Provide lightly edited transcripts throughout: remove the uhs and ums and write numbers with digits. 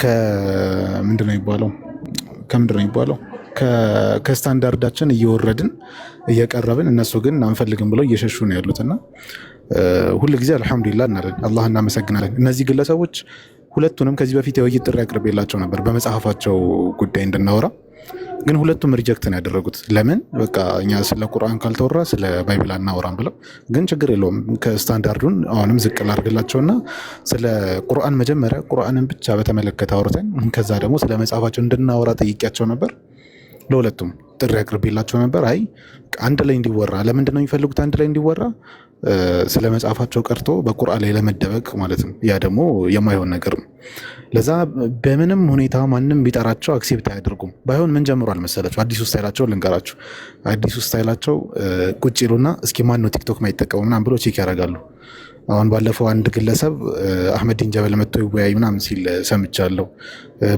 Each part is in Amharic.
ከምንድን ነው የሚባለው ከምንድን ነው የሚባለው ከስታንዳርዳችን እየወረድን እየቀረብን፣ እነሱ ግን አንፈልግም ብለው እየሸሹ ነው ያሉት። እና ሁል ጊዜ አልሐምዱሊላህ እናለን፣ አላህ እናመሰግናለን። እነዚህ ግለሰቦች ሁለቱንም ከዚህ በፊት የውይይት ጥሪ አቅርቤላቸው ነበር በመጽሐፋቸው ጉዳይ እንድናወራ፣ ግን ሁለቱም reject ነው ያደረጉት። ለምን በቃ እኛ ስለ ቁርአን ካልተወራ ስለ Bible አናወራም ብለው። ግን ችግር የለውም፣ ከስታንዳርዱን አሁንም ዝቅ ላድርግላቸውና ስለ ቁርአን መጀመሪያ ቁርአንን ብቻ በተመለከተ አውርተን ከዛ ደግሞ ስለ መጽሐፋቸው እንድናወራ ጠይቄያቸው ነበር። ለሁለቱም ጥሪ አቅርቤላቸው ነበር። አይ አንድ ላይ እንዲወራ ለምንድን ነው የሚፈልጉት? አንድ ላይ እንዲወራ ስለ መጽሐፋቸው ቀርቶ በቁርአን ላይ ለመደበቅ ማለት ነው። ያ ደግሞ የማይሆን ነገር ነው። ለዛ በምንም ሁኔታ ማንም ቢጠራቸው accept አያደርጉም። ባይሆን ምን ጀምሯል መሰላችሁ? አዲሱ style ኣቸውን ልንገራችሁ። አዲሱ style ኣቸው ቁጭ ይሉና እስኪ ማን ነው ቲክቶክ ማይጠቀሙ ምናምን ብሎ check ያደርጋሉ። አሁን ባለፈው አንድ ግለሰብ አህመዲን ጀበል መጥቶ ይወያይ ምናምን ሲል ሰምቻለሁ።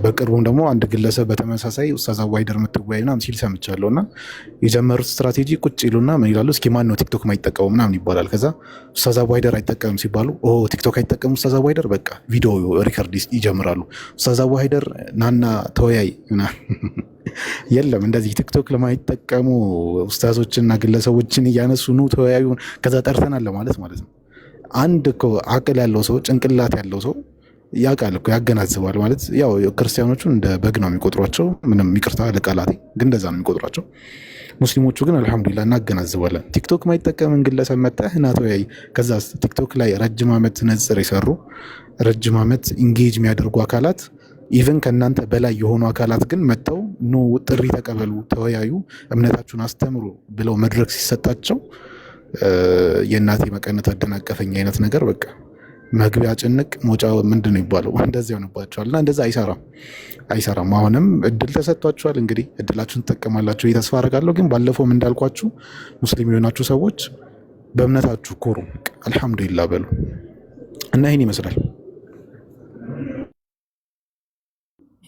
በቅርቡም ደግሞ አንድ ግለሰብ በተመሳሳይ ኡስታዝ አዋይደር መጥቶ ይወያይ ምናምን ሲል ሰምቻለሁ። እና የጀመሩት ስትራቴጂ ቁጭ ይሉና ምን ይላሉ? እስኪ ማን ነው ቲክቶክ ማይጠቀሙ ምናምን ይባላል። ከዛ ኡስታዝ አዋይደር አይጠቀምም ሲባሉ ኦ ቲክቶክ አይጠቀሙ ኡስታዝ አዋይደር፣ በቃ ቪዲዮ record ይጀምራሉ። ኡስታዝ አዋይደር ናና ተወያይ የለም እንደዚህ ቲክቶክ ለማይጠቀሙ ኡስታዞችና ግለሰቦችን እያነሱ ኑ ተወያዩ፣ ከዛ ጠርተናል ለማለት ማለት ነው። አንድ እኮ አቅል ያለው ሰው፣ ጭንቅላት ያለው ሰው ያውቃል እኮ፣ ያገናዝባል። ማለት ያው ክርስቲያኖቹን እንደ በግ ነው የሚቆጥሯቸው። ምንም ይቅርታ ለቃላቴ፣ ግን እንደዛ ነው የሚቆጥሯቸው። ሙስሊሞቹ ግን አልሐምዱሊላህ እናገናዝባለን። ቲክቶክ ማይጠቀምን ግለሰብ መጥተህ ና ተወያይ። ከዛ ቲክቶክ ላይ ረጅም ዓመት ንጽር የሰሩ፣ ረጅም ዓመት engage የሚያደርጉ አካላት፣ even ከእናንተ በላይ የሆኑ አካላት ግን መጥተው ኑ ጥሪ ተቀበሉ፣ ተወያዩ፣ እምነታችሁን አስተምሩ ብለው መድረክ ሲሰጣቸው የእናቴ መቀነት አደናቀፈኝ አይነት ነገር፣ በቃ መግቢያ ጭንቅ መውጫ ምንድን ነው ይባለው፣ እንደዚያ ይሆንባቸዋል። እና እንደዛ አይሰራም፣ አይሰራም። አሁንም እድል ተሰጥቷችኋል። እንግዲህ እድላችሁን ትጠቀማላችሁ ተስፋ አደርጋለሁ። ግን ባለፈውም እንዳልኳችሁ ሙስሊም የሆናችሁ ሰዎች በእምነታችሁ ኩሩ፣ አልሐምዱሊላህ በሉ እና ይህን ይመስላል።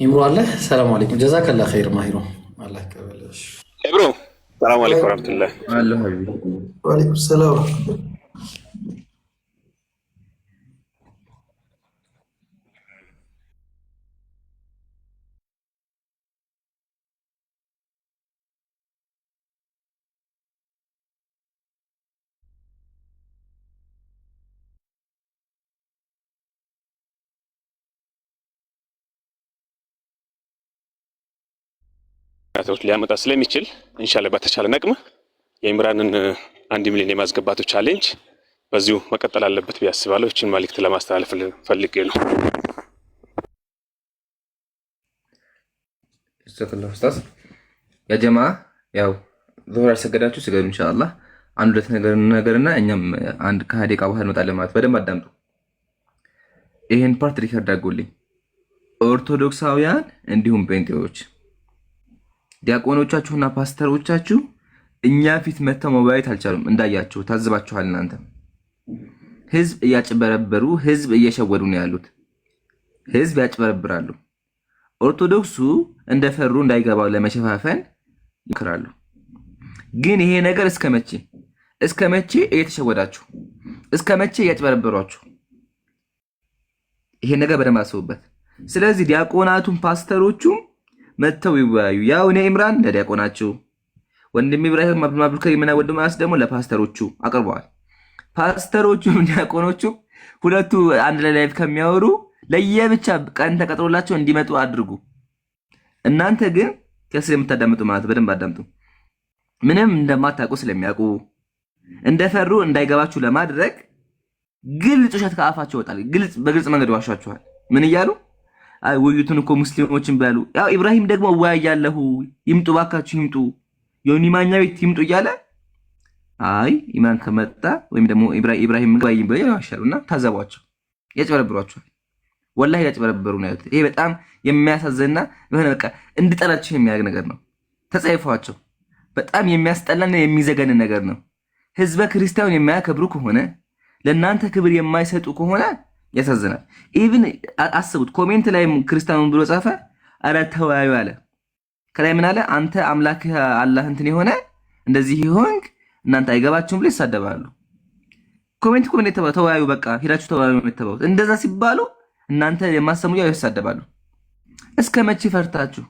ኢምሮ አለ። ሰላም አለይኩም። ጀዛከላ ኸይር ማሂሮ፣ አላህ ይቀበልሽ። ኢብሮ፣ ሰላም አለይኩም ወራህመቱላህ። አለ ሀቢቢ። ወአለይኩም ሰላም። ሊያመጣ ስለሚችል ኢንሻአላህ በተቻለ አቅም የኢምራንን 1 ሚሊዮን የማስገባቱ challenge በዚሁ መቀጠል አለበት ብዬ አስባለሁ። ይህችን መልእክት ለማስተላለፍ ፈልጌ ነው። ጀዛከላሁ ኡስታዝ። ያ ጀማ፣ ያው ዙሁር ያልሰገዳችሁ ስገዱ ኢንሻአላህ። አንድ ሁለት ነገር ነገርና እኛም አንድ ከ20 ደቂቃ በኋላ እንመጣለን ማለት በደንብ አዳምጡ። ይሄን part record አድርጎልኝ። ኦርቶዶክሳውያን እንዲሁም ጴንጤዎች፣ ዲያቆኖቻችሁና ፓስተሮቻችሁ እኛ ፊት መጥተው መወያየት አልቻሉም። እንዳያችሁ ታዝባችኋል። እናንተ ህዝብ እያጭበረበሩ፣ ህዝብ እየሸወዱ ነው ያሉት። ህዝብ ያጭበረብራሉ። ኦርቶዶክሱ እንደፈሩ እንዳይገባው ለመሸፋፈን ይሞክራሉ። ግን ይሄ ነገር እስከ መቼ፣ እስከ መቼ እየተሸወዳችሁ፣ እስከ መቼ እያጭበረበሯችሁ? ይሄ ነገር በደንብ አስቡበት። ስለዚህ ዲያቆናቱም ፓስተሮቹም መጥተው ይወያዩ። ያው እኔ ኢምራን ለዲያቆናችሁ፣ ወንድም ኢብራሂም አብዱልከሪምና ወንድም አስ ደግሞ ለፓስተሮቹ አቅርበዋል። ፓስተሮቹም ዲያቆኖቹም ሁለቱ አንድ ላይ live ከሚያወሩ ለየብቻ ቀን ተቀጥሮላቸው እንዲመጡ አድርጉ። እናንተ ግን ከስር የምታዳምጡ ማለት በደንብ አዳምጡ። ምንም እንደማታውቁ ስለሚያውቁ እንደፈሩ እንዳይገባችሁ ለማድረግ ግልጽ ውሸት ከአፋቸው ይወጣል። ግልጽ በግልጽ መንገድ ዋሿችኋል። ምን እያሉ? አይ ውይይቱን እኮ ሙስሊሞችን በሉ። ያው ኢብራሂም ደግሞ እወያያለሁ፣ ይምጡ፣ ባካችሁ ይምጡ፣ ዮኒ ማኛ ቤት ይምጡ እያለ፣ አይ ኢማን ከመጣ ወይም ደግሞ ኢብራሂም ባይም ብለው ይዋሻሉ እና ታዘቧቸው፣ ያጭበረብሯቸዋል። ወላሂ ያጭበረብሩ ነው ያሉት። ይሄ በጣም የሚያሳዝንና የሆነ በቃ እንድጠላቸው የሚያደርግ ነገር ነው። ተጸይፏቸው በጣም የሚያስጠላና የሚዘገንን ነገር ነው። ህዝበ ክርስቲያኑን የማያከብሩ ከሆነ፣ ለእናንተ ክብር የማይሰጡ ከሆነ ያሳዝናል። Even አስቡት፣ comment ላይ ክርስቲያኑን ብሎ ጻፈ። አረ ተወያዩ አለ። ከላይ ምን አለ? አንተ አምላክህ አላህ እንትን የሆነ እንደዚህ ይሆንክ እናንተ አይገባችሁም ብሎ ይሳደባሉ። Comment comment ተወያዩ፣ በቃ ሄዳችሁ ተወያዩ የተባሉት እንደዛ ሲባሉ እናንተ የማሰሙ ያው ይሳደባሉ። እስከ መቼ ፈርታችሁ?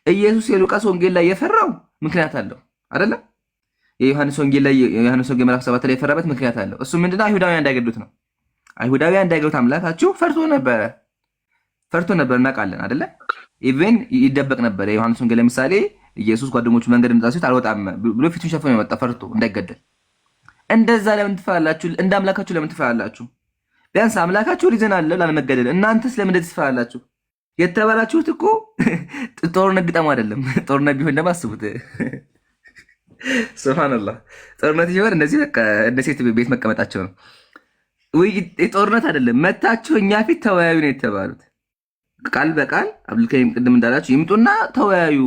ኢየሱስ የሉቃስ ወንጌል ላይ የፈራው ምክንያት አለው አይደለም? የዮሐንስ ወንጌል ላይ የዮሐንስ ወንጌል ምዕራፍ 7 ላይ የፈራበት ምክንያት አለው። እሱ ምንድነው? አይሁዳውያን እንዳይገድሉት ነው። አይሁዳውያን እንዳይገድሉት አምላካችሁ ፈርቶ ነበረ፣ ፈርቶ ነበር፣ እናውቃለን አይደለ? Even ይደበቅ ነበር። የዮሐንስ ወንጌል ለምሳሌ ኢየሱስ ጓደኞቹ መንገድ እንጣ ሲሉት አልወጣም ብሎ ፊቱን ሸፍኖ የወጣ ፈርቶ እንዳይገደል። እንደዛ ለምን ትፈራላችሁ? እንደ አምላካችሁ ለምን ትፈራላችሁ? ቢያንስ አምላካችሁ reason አለው ላለመገደል። እናንተስ ለምን እንደዚህ ትፈራላችሁ? የተባላችሁት እኮ ጦርነት ግጠሙ አይደለም። ጦርነት ቢሆን ደግሞ አስቡት። ሱብሃነላህ፣ ጦርነት ሲሆን እነዚህ በቃ እንደ ሴት ቤት መቀመጣቸው ነው። ጦርነት አይደለም። መታችሁ እኛ ፊት ተወያዩ ነው የተባሉት። ቃል በቃል አብዱልከሪም ቅድም እንዳላችሁ ይምጡና ተወያዩ።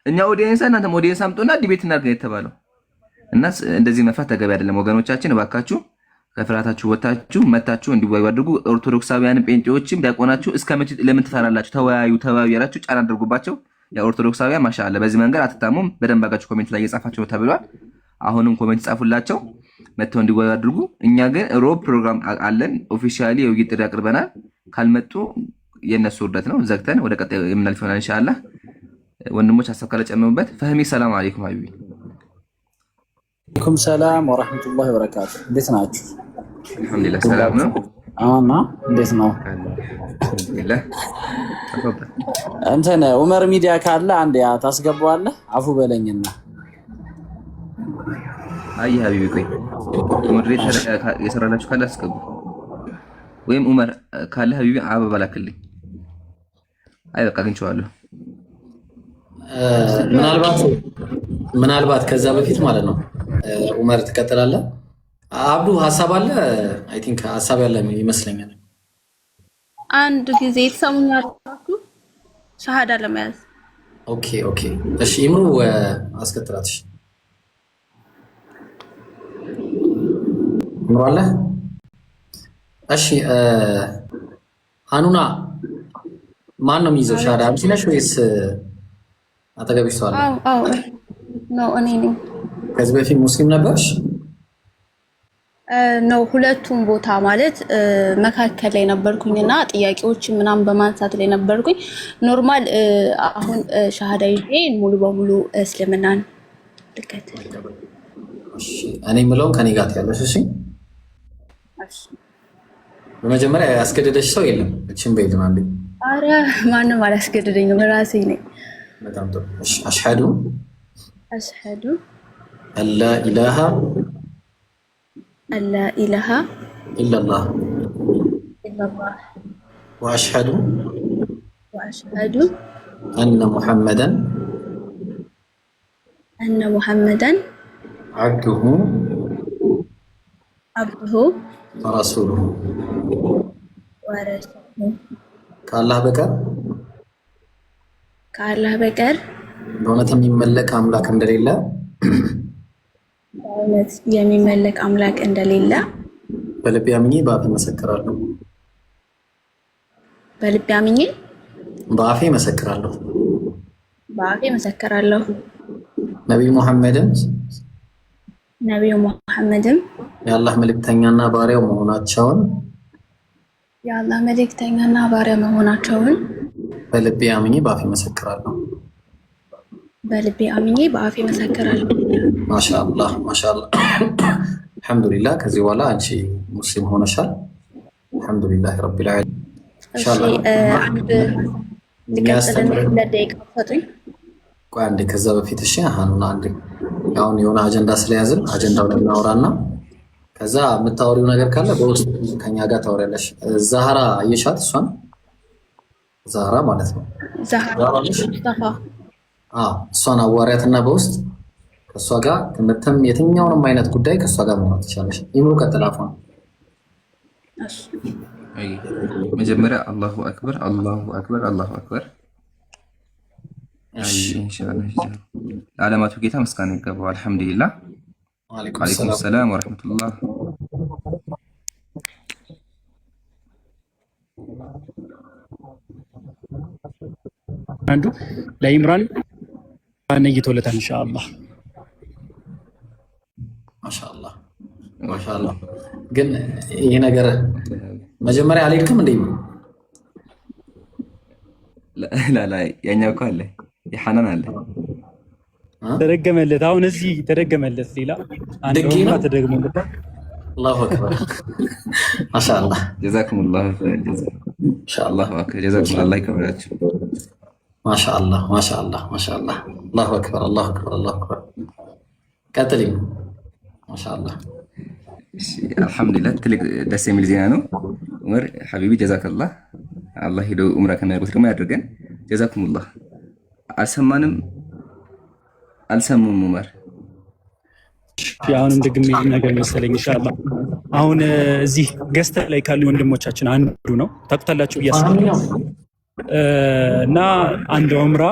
እኛ audience፣ እናንተም audience አምጡና debate እናድርግ ነው የተባለው። እና እንደዚህ መፍራት ተገቢ አይደለም ወገኖቻችን፣ እባካችሁ ከፍርሃታችሁ ወጥታችሁ መታችሁ እንዲወያዩ አድርጉ። ኦርቶዶክሳውያን ጴንጤዎችም ዲያቆናችሁ እስከ መቼ ለምን ትፈራላችሁ? ተወያዩ ተወያዩ ያላችሁ ጫና አድርጉባቸው። የኦርቶዶክሳውያን ማሻአላ በዚህ መንገድ አትታሙም። በደንብ አድርጋችሁ comment ላይ እየጻፋችሁ ተብሏል። አሁንም comment ጻፉላቸው፣ መጥተው እንዲወያዩ አድርጉ። እኛ ግን ሮብ ፕሮግራም አለን። Officially የውይይት ጥሪ አቅርበናል። ካልመጡ የእነሱ ውርደት ነው። ዘግተን ወደ ቀጣይ የምናልፍ ይሆናል ኢንሻአላህ። ወንድሞች ሀሳብ ካለ ጨምሩበት። ፈህሚ ሰላም አለይኩም ሀቢቢ። አለይኩም ሰላም ወራህመቱላሂ ወበረካቱ። እንዴት ናችሁ? አልሐምዱሊላህ ሰላም ነው። አማና እንዴት ነው? አልሐምዱሊላህ። ተፈضل። እንትን ኡመር ሚዲያ ካለ አንድ ያ ታስገባዋለህ። አፉ በለኝና አይ ሀቢቢ ቆይ moderator የሰራላችሁ ካለ አስገቡ፣ ወይም ኡመር ካለ ሀቢቢ አበባ ላክልኝ። አይ በቃ አግኝቼዋለሁ። ምናልባት ከዛ በፊት ማለት ነው ኡመር ትቀጥላለህ። አብዱ ሀሳብ አለ። I think ሀሳብ ያለ ይመስለኛል። አንድ ጊዜ የተሰሙኛላችሁ ሻሃዳ ለመያዝ። Okay፣ እሺ ኢምሩ አስከትላት። እሺ ኢምሩ አለ። እሺ አኑና ማን ነው የሚይዘው ሻሃዳ? አንቺ ነሽ ወይስ አጠገብሽ ሰው አለ? አዎ ነው እኔ ነኝ። ከዚህ በፊት ሙስሊም ነበርሽ? ነው ሁለቱም ቦታ ማለት መካከል ላይ ነበርኩኝ እና ጥያቄዎች ምናምን በማንሳት ላይ ነበርኩኝ። Normal አሁን ሻሃዳ ይዤ ሙሉ በሙሉ እስልምናን ልከተል። እኔ የምለውን ከኔ ጋር ትያለሽ። እሺ በመጀመሪያ ያስገደደሽ ሰው የለም። እችን በይልን አንዴ። አረ ማንም አላስገደደኝም፣ ራሴ ነኝ። በጣም ጥሩ። አሽሀዱ አሽሀዱ አላ ኢላሃ አላ ኢላሃ ኢለላህ ኢለላህ ወአሽሀዱ ወአሽሀዱ አነ ሙሐመደን አነ ሙሐመደን አብዱሁ አብዱሁ ወረሱሉሁ። ወረሱሉሁ። ከአላህ በቀር ከአላህ በቀር በእውነት የሚመለክ አምላክ እንደሌለ በእውነት የሚመለክ አምላክ እንደሌለ በልቤ አምኜ በአፌ እመሰክራለሁ። በልቤ አምኜ በአፌ እመሰክራለሁ። በአፌ እመሰክራለሁ። ነቢዩ ሙሐመድም ነቢዩ ሙሐመድም የአላህ መልእክተኛና ባሪያው መሆናቸውን የአላህ መልእክተኛና ባሪያ መሆናቸውን በልቤ አምኜ በአፌ እመሰክራለሁ። በልቤ አምኜ በአፌ እመሰክራለሁ። ማሻአላህ ማሻአላህ። አልሐምዱሊላህ። ከዚህ በኋላ አንቺ ሙስሊም ሆነሻል። አልሐምዱሊላህ ረቢል ዓለሚን። እሺ አንድ ልቀጥልና 2 ደቂቃ ሰጡኝ። ቆይ አንዴ፣ ከዛ በፊት እሺ፣ አሁን አንዴ አሁን የሆነ አጀንዳ ስለያዝን አጀንዳውን እናወራና ከዛ የምታወሪው ነገር ካለ በውስጥ ከኛ ጋር ታወሪያለሽ። ዛህራ አየሻት? እሷን ዛህራ ማለት ነው። ዛህራ ሙስጠፋ። አዎ፣ እሷን አዋሪያትና በውስጥ ከእሷ ጋር ትምህርትም የትኛውንም አይነት ጉዳይ ከእሷ ጋር ማውራት ትችላለሽ። ኢምሩ ቀጥል። አፏን መጀመሪያ አላሁ አክበር፣ አላሁ አክበር፣ አላሁ አክበር። ለዓለማቱ ጌታ ምስጋና ይገባዋል። አልሐምዱሊላህ። ወዓለይኩም ሰላም ወረሕመቱላህ። አንዱ ለኢምራን ነይቶለታል። ኢንሻአላህ። ማሻአላህ ማሻአላህ። ግን ይሄ ነገር መጀመሪያ አልሄድክም እንዴ? ላላ ያኛው እኮ አለ፣ የሐናን አለ። ተደገመለት። አሁን እዚህ ተደገመለት። ሌላ አንድ ድጌ ዑምራ ነው። ተደግሞለታል። الله أكبر ما شاء الله። جزاكم الله خير جزا። ኢንሻአላህ። الله أكبر جزاكم الله ይከብራችሁ። ما شاء الله ما شاء الله ما شاء الله። الله أكبر الله أكبر الله أكبر። ቀጥልኝ። ما شاء الله። እሺ አልሐምዱሊላህ፣ ትልቅ ደስ የሚል ዜና ነው። ዑመር حبيبي جزاك الله። አላህ ሄዶ ዑምራ ከሚያደርጉት ደግሞ ያድርገን። جزاكم الله። አልሰማንም፣ አልሰሙም ዑመር። አሁንም ደግሜ ነገር መሰለኝ ኢንሻአላህ። አሁን እዚህ guest ላይ ካሉ ወንድሞቻችን አንዱ ነው፣ ታውቁታላችሁ ብዬ አስባለሁ። እና አንድ ዑምራ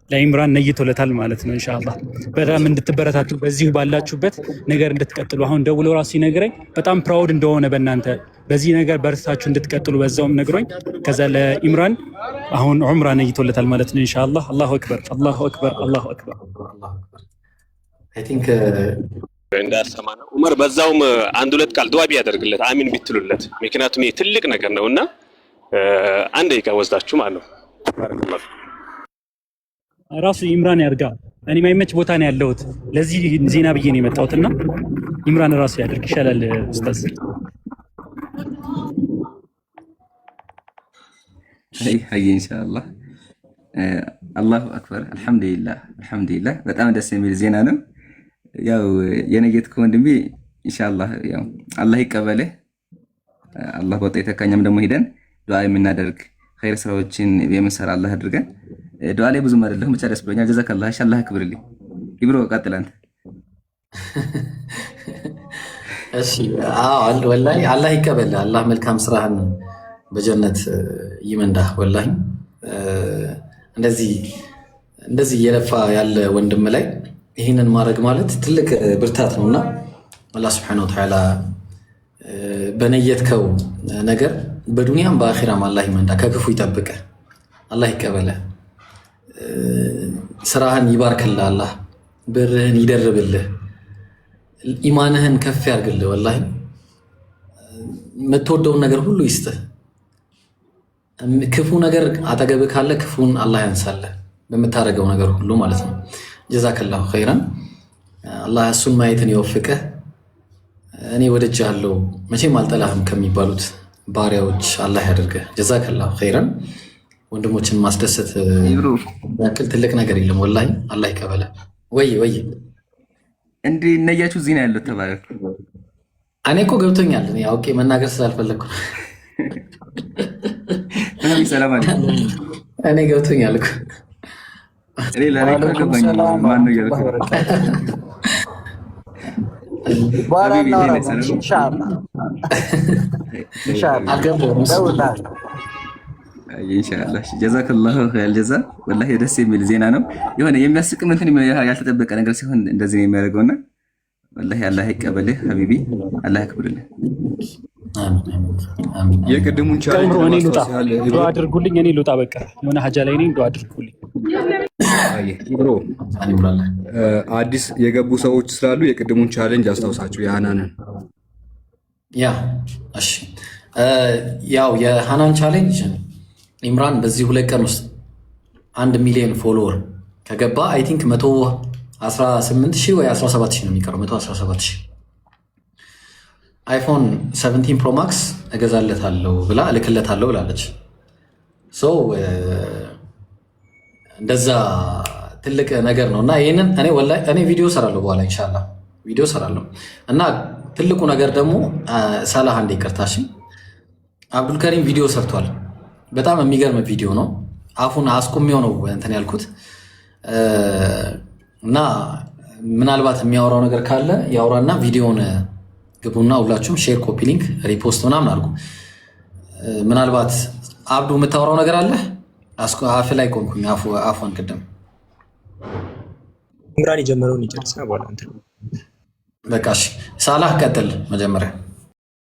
ለኢምራን ነይቶለታል ማለት ነው። ኢንሻአላህ በጣም እንድትበረታቱ በዚሁ ባላችሁበት ነገር እንድትቀጥሉ፣ አሁን ደውሎ ራሱ ሲነግረኝ በጣም proud እንደሆነ በእናንተ በዚህ ነገር በርታችሁ እንድትቀጥሉ በዛውም ነግሮኝ፣ ከዛ ለኢምራን አሁን ዑምራ ነይቶለታል ማለት ነው። ኢንሻአላህ። الله أكبر፣ الله أكبر፣ الله أكبر። I think እንዳሰማ ነው ዑመር። በዛውም አንድ ሁለት ቃል ዱዓ ቢያደርግለት፣ አሚን ቢትሉለት፣ ምክንያቱም ይሄ ትልቅ ነገር ነውና አንድ ደቂቃ ወስዳችሁ ማለት ነው። بارك الله። ራሱ ኢምራን ያርጋ። እኔ ማይመች ቦታ ነው ያለሁት። ለዚህ ዜና ብዬ ነው የመጣሁትና ኢምራን ራሱ ያደርግ ይሻላል ኡስታዝ። አይ ኢንሻአላህ። الله أكبر። አልሐምዱሊላህ አልሐምዱሊላህ። በጣም ደስ የሚል ዜና ነው። ያው የነየትከው ወንድሜ ኢንሻአላህ ያው አላህ ይቀበልህ። አላህ በወጣ የተካኛም ደግሞ ሄደን ዱዓ የምናደርግ ኸይር ስራዎችን የምንሰራ አላህ አድርገን። ዱዓ ላይ ብዙም አይደለሁም፣ ብቻ ደስ ብሎኛል። جزاك الله። እሺ አላህ ያክብርልኝ። ኢብሮ ቀጥል አንተ። እሺ አዎ፣ ወላሂ አላህ ይቀበል። አላህ መልካም ስራህን በጀነት ይመንዳህ። ወላሂ እንደዚህ እንደዚህ እየለፋ ያለ ወንድም ላይ ይህንን ማድረግ ማለት ትልቅ ብርታት ነው እና አላህ سبحانه وتعالى በነየትከው ነገር በዱንያም በአኺራም አላህ ይመንዳ፣ ከክፉ ይጠብቅህ፣ አላህ ይቀበልህ፣ ስራህን ይባርክልህ፣ አላህ ብርህን ይደርብልህ፣ ኢማንህን ከፍ ያርግልህ። ወላሂ የምትወደውን ነገር ሁሉ ይስጥህ። ክፉ ነገር አጠገብህ ካለ ክፉን አላህ ያንሳልህ፣ በምታደርገው ነገር ሁሉ ማለት ነው። جزاك الله خيرا። አላህ እሱን ማየትን ይወፍቅህ። እኔ ወድጄሃለሁ መቼም አልጠላህም ከሚባሉት ባሪያዎች አላህ ያደርግህ። جزاك الله خيرا። ወንድሞችን ማስደሰት ኢብሮ ያክል ትልቅ ነገር የለም። ወላሂ አላህ ይቀበልህ። ወይ ወይ። እንዴ ነያችሁ እዚህ ነው ያለው ተባለ። እኔ እኮ ገብቶኛል። እኔ አውቄ መናገር ስላልፈለግኩ ነው። ነቢ ሰላም አለይኩም። እኔ ገብቶኛል እኮ። እኔ ለእኔ እኮ وعليكم አልገባኝም። السلام ማን ነው ورحمة እያልኩ الله وبركاته። በኋላ حبيبي እንዴት ነህ? እናወራለን ሰላም ነው? ኢንሻአላህ ኢንሻአላህ። አልገባሁም። እደውልልሃለሁ። ኢንሻአላህ። جزاك الله خير جزاء። ወላሂ ደስ የሚል ዜና ነው። የሆነ የሚያስቅም እንትን ያልተጠበቀ ነገር ሲሆን እንደዚህ ነው የሚያደርገውና ወላሂ አላህ ይቀበልህ حبيبي፣ አላህ ያክብርልህ። አሚን አሚን አሚን። የቅድሙን challenge ቀምሮ እኔ ልውጣ፣ ለማስታወስ ያህል ኢብሮ ዱዓ አድርጉልኝ። እኔ ልውጣ፣ በቃ የሆነ ሀጃ ላይ ነኝ። ዱዓ አድርጉልኝ። ኢብሮ ይብራለ አዲስ የገቡ ሰዎች ስላሉ የቅድሙን challenge አስታውሳቸው የሃናንን። Yeah እሺ፣ ያው የሃናን challenge ኢምራን በዚህ 2 ቀን ውስጥ 1 ሚሊዮን follower ከገባ I think 118 ሺህ ወይ 17 ሺህ ነው የሚቀረው። 117 ሺህ iPhone 17 Pro Max እገዛለታለሁ ብላ እልክለታለሁ ብላለች። So እንደዛ ትልቅ ነገር ነው እና ይህንን እኔ ወላሂ እኔ ቪዲዮ ሰራለሁ በኋላ ኢንሻላህ ቪዲዮ ሰራለሁ። እና ትልቁ ነገር ደግሞ ሳላህ አንዴ ይቅርታ እሺ፣ አብዱልከሪም ቪዲዮ ሰርቷል። በጣም የሚገርም ቪዲዮ ነው። አፉን አስቁሜው ነው እንትን ያልኩት እና ምናልባት የሚያወራው ነገር ካለ ያውራና ቪዲዮውን ግቡና ሁላችሁም share፣ copy link፣ repost ምናምን አድርጉ። ምናልባት አብዱ የምታወራው ነገር አለ? አፍ ላይ ቆምኩኝ። አፏን ቅድም ኢምራን የጀመረውን ይጨርስና በኋላ እንትን በቃ እሺ፣ ሳላህ ቀጥል መጀመሪያ።